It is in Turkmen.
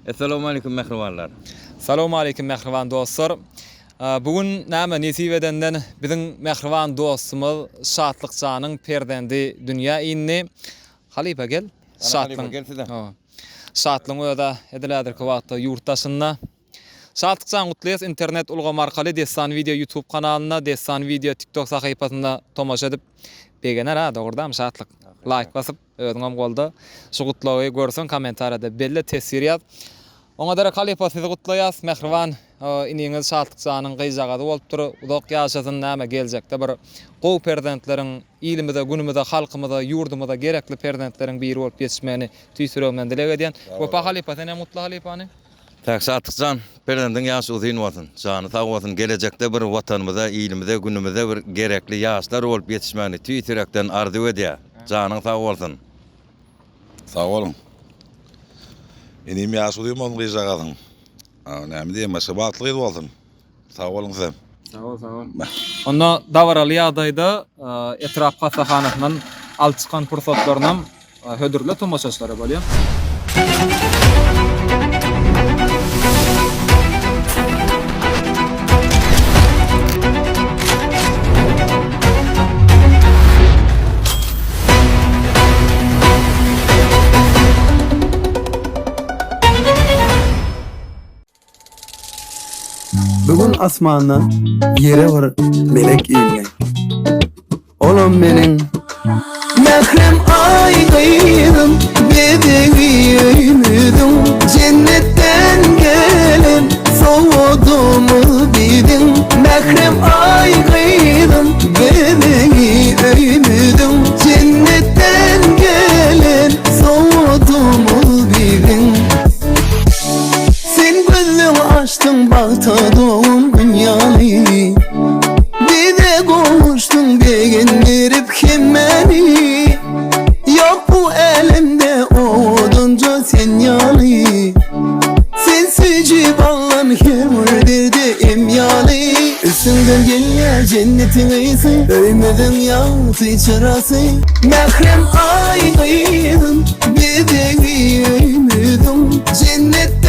Essalawmaleýkim mähribanlar. Salowmaleýkim mähriban dostlar. Bu gün näme nesip edenden biziň mähriban dostumyz Şatlyk janyň perzendi dünýä indi. Halypa gel. Şatlyň gel size. Şatlygyň özä edil häzirki wagtda ýurt daşynda. Şatlyk jan gutlaýas internet ulgamy arkaly Dessan wideo ýutub kanalynda Dessan wideo tiktok sahypasynda tomaşa edip begener ha dogurdamy Şatlyk laýk basyp özüňem golda şu gutlagy görseň kommentariýada belle teswir ýaz Oňa derek halypa sizi gutlaýas mähriban iniňiz Şatlyk janyň gyzjagazy bolupdyr uzak ýaşasyn näme geljekde bir gowy perzentleriň Ilimize, günümize, halkymyza, ýurdumyza gerekli perzentleriň biri bolup ýetişmegini tüýs ýüregimden dileg edýän. Wepa halypa sen hem gutla halypany. Tak Şatlykjan, perzendiň ýaşy uzyn bolsun, jany sag bolsun, gelejekde bir Watanymyza, ilimize, günümize bir gerekli ýaşlar bolup ýetişmegini tüýs ýürekden arzuw edýär. Janyň sag bolsun. Sag boluň. Inim ýaşy uzyn bolsun gyzjagazyň. Näme diýeýin başga bagtly gyz bolsun. Sag boluň sizem. Sag bol, sag bol. Onda dabaraly ýagdaýda etrap hassahanasyndan alyp çykan pursatlarynam hödürle tomaşaçylara bolýa. Bu gün asmandan ýere bir melek indi. Olam meniň Mährem aý gyzym, bezegi öýmüziň, Jennetden gelen sowgadymyz biziň. Mährem aý gyzym, bezegi öýmüziň, Jennetden gelen sowgadymyz biziň. Sen gözleň açdyň bagta dogum gün ýaly Bize gowuşdyň begendirip hemmäni Ýok bu älemde owadanja sen ýaly Sen süýji ballan her bir derde em ýaly Üstüňden gelýär jennetiň ysy Öýmüziň ýagty çyrasy Mährem aý gyzym bezegi öýmüziň Jennet.